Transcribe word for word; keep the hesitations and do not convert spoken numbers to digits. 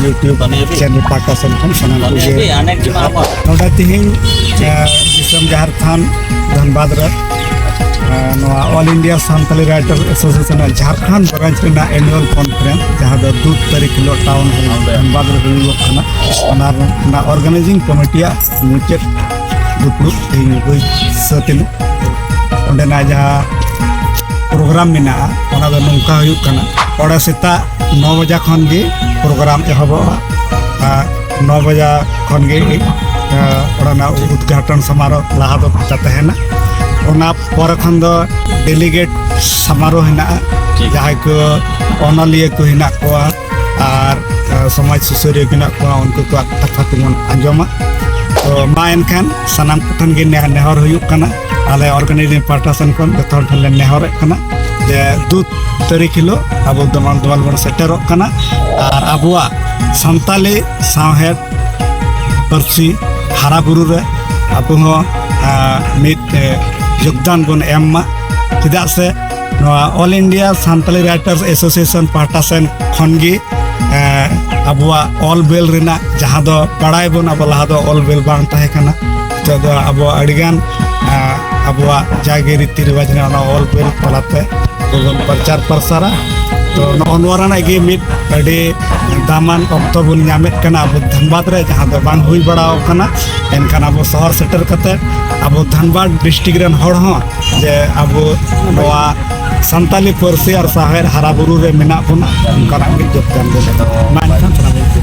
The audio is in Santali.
YouTube channel ᱯᱟᱦᱴᱟ ᱥᱮᱱ ᱠᱷᱚᱱ ᱥᱟᱱᱟᱢ ᱠᱚᱜᱮ ᱡᱚᱦᱟᱨ᱾ ᱱᱚᱰᱮ ᱛᱮᱦᱮᱧ ᱫᱤᱥᱚᱢ ᱡᱷᱟᱲᱠᱷᱚᱸᱰ ᱫᱷᱟᱱᱵᱟᱫᱽ ᱨᱮ ᱱᱚᱣᱟ All India Santali Writers Association Jharkhand branch ᱨᱮᱱᱟᱜ annual conference, ᱡᱟᱦᱟᱸ ᱫᱚ ᱫᱩ ᱛᱟᱹᱨᱤᱠᱷ ᱦᱤᱞᱳᱜ ᱴᱟᱣᱩᱱ ᱦᱚᱞ ᱫᱷᱟᱱᱵᱟᱫᱽ ᱨᱮ ᱦᱩᱭᱩᱜᱚᱜ ᱠᱟᱱᱟ, ᱚᱱᱟ ᱨᱮᱱᱟᱜ organizing committee ᱟᱜ ᱢᱩᱪᱟᱹᱫ ᱫᱩᱯᱲᱩᱵ ᱛᱮᱦᱮᱧ ᱦᱩᱭ ᱥᱟᱹᱛ ᱮᱱᱟ᱾ ᱚᱸᱰᱮᱱᱟᱜ ᱡᱟᱦᱟᱸ program ᱢᱮᱱᱟᱜᱼᱟ, ᱚᱱᱟ ᱫᱚ ᱱᱚᱝᱠᱟ ᱦᱩᱭᱩᱜ ᱠᱟᱱᱟ, ᱚᱸᱰᱮ ᱥᱮᱛᱟᱜ ᱱᱚ ᱵᱟᱡᱟ ᱠᱷᱚᱱ ᱜᱮ program ᱮᱦᱚᱵᱚᱜᱼᱟ᱾ ᱟᱨ ᱱᱚ ᱵᱟᱡᱟ ᱠᱷᱚᱱ ᱜᱮ ᱚᱸᱰᱮᱱᱟᱜ ᱩᱫᱽᱜᱷᱟᱴᱚᱱ ᱥᱚᱢᱟᱨᱳᱦ ᱞᱟᱦᱟ ᱫᱚ ᱛᱟᱦᱮᱱᱟ᱾ ᱚᱱᱟ ᱯᱚᱨᱮ ᱠᱷᱚᱱ ᱫᱚ delegate ᱥᱚᱢᱟᱨᱳᱦ ᱦᱮᱱᱟᱜᱼᱟ᱾ ᱡᱟᱦᱟᱸᱭ ᱠᱚ ᱚᱱᱚᱞᱤᱭᱟᱹ ᱠᱚ ᱦᱮᱱᱟᱜ ᱠᱚᱣᱟ ᱟᱨ ᱥᱚᱢᱟᱡᱽ ᱥᱩᱥᱟᱹᱨᱤᱭᱟᱹ ᱠᱚ ᱦᱮᱱᱟᱜ ᱠᱚᱣᱟ, ᱩᱱᱠᱩ ᱠᱚᱣᱟᱜ ᱠᱟᱛᱷᱟ ᱠᱚᱵᱚᱱ ᱟᱸᱡᱚᱢᱟ᱾ ᱛᱚ ᱢᱟ ᱮᱱᱠᱷᱟᱱ ᱥᱟᱱᱟᱢ ᱠᱚᱴᱷᱮᱱ ᱜᱮ ᱱᱮ- ᱱᱮᱦᱚᱨ ᱦᱩᱭᱩᱜ ᱠᱟᱱᱟ, ᱟᱞᱮ organizing ᱯᱟᱦᱴᱟ ᱥᱮᱱ ᱠᱷᱚᱱ ᱡᱚᱛᱚ ᱦᱚᱲ ᱴᱷᱮᱱ ᱞᱮ ᱱᱮᱦᱚᱨᱮᱫ ᱠᱟᱱᱟ ᱡᱮ ᱫᱩ ᱛᱟᱹᱨᱤᱠᱷ ᱦᱤᱞᱳᱜ ᱟᱵᱚ ᱫᱚᱢᱟᱞ ᱫᱚᱢᱟᱞ ᱵᱚᱱ ᱥᱮᱴᱮᱨᱚᱜ ᱠᱟᱱᱟ ᱟᱨ ᱟᱵᱚᱣᱟᱜ ᱥᱟᱱᱛᱟᱞᱤ ᱥᱟᱶᱦᱮᱫ ᱯᱟᱹᱨᱥᱤ ᱦᱟᱨᱟ ᱵᱩᱨᱩ ᱨᱮ ᱟᱵᱚ ᱦᱚᱸ ᱢᱤᱫ ᱡᱳᱜᱽᱫᱟᱱ ᱵᱚᱱ ᱮᱢ ᱢᱟ᱾ ᱪᱮᱫᱟᱜ ᱥᱮ ᱱᱚᱣᱟ All India Santali Writers Association ᱯᱟᱦᱴᱟ ᱥᱮᱱ ᱠᱷᱚᱱ ᱜᱮ ᱟᱵᱚᱣᱟᱜ ᱚᱞ ᱵᱮᱞ ᱨᱮᱱᱟᱜ, ᱡᱟᱦᱟᱸ ᱫᱚ ᱵᱟᱲᱟᱭ ᱵᱚᱱ, ᱟᱵᱚ ᱞᱟᱦᱟ ᱫᱚ ᱚᱞ ᱵᱮᱞ ᱵᱟᱝ ᱛᱟᱦᱮᱸ ᱠᱟᱱᱟ᱾ ᱱᱤᱛᱚᱜ ᱫᱚ ᱟᱵᱚ ᱟᱹᱰᱤᱜᱟᱱ ᱟᱵᱚᱣᱟᱜ ᱡᱟᱜᱮ ᱨᱤᱛᱤ ᱨᱮᱣᱟᱡᱽ ᱨᱮᱱᱟᱜ ᱚᱱᱟ ᱚᱞ ᱵᱮᱞ ᱛᱟᱞᱟᱛᱮ ᱵᱚᱱ ᱯᱨᱚᱪᱟᱨ ᱯᱨᱚᱥᱟᱨᱟ᱾ ᱛᱚ ᱱᱚᱜᱼᱚ ᱱᱚᱣᱟ ᱨᱮᱱᱟᱜ ᱜᱮ ᱢᱤᱫ ᱟᱹᱰᱤ ᱫᱟᱢᱟᱱ ᱚᱠᱛᱚ ᱵᱚᱱ ᱧᱟᱢᱮᱫ ᱠᱟᱱᱟ ᱟᱵᱚ ᱫᱷᱟᱱᱵᱟᱫᱽ ᱨᱮ, ᱡᱟᱦᱟᱸ ᱫᱚ ᱵᱟᱝ ᱦᱩᱭ ᱵᱟᱲᱟ ᱟᱠᱟᱱᱟ᱾ ᱮᱱᱠᱷᱟᱱ ᱟᱵᱚ ᱥᱚᱦᱚᱨ ᱥᱮᱴᱮᱨ ᱠᱟᱛᱮ ᱟᱵᱚ ᱫᱷᱟᱱᱵᱟᱫᱽ district ᱨᱮᱱ ᱦᱚᱲ ᱦᱚᱸ ᱡᱮ ᱟᱵᱚ ᱱᱚᱣᱟ ᱥᱟᱱᱛᱟᱞᱤ ᱯᱟᱹᱨᱥᱤ ᱟᱨ ᱥᱟᱶᱦᱮᱫ ᱦᱟᱨᱟ ᱵᱩᱨᱩ ᱨᱮ ᱢᱮᱱᱟᱜ ᱵᱚᱱᱟ, ᱚᱱᱠᱟᱱᱟᱜ ᱢᱤᱫ ᱡᱳᱜᱽᱫᱟᱱ ᱵᱚᱱ ᱮᱢᱟ᱾ ᱢᱟ ᱮᱱᱠᱷᱟᱱ ᱥᱟᱱᱟᱢ ᱠᱚ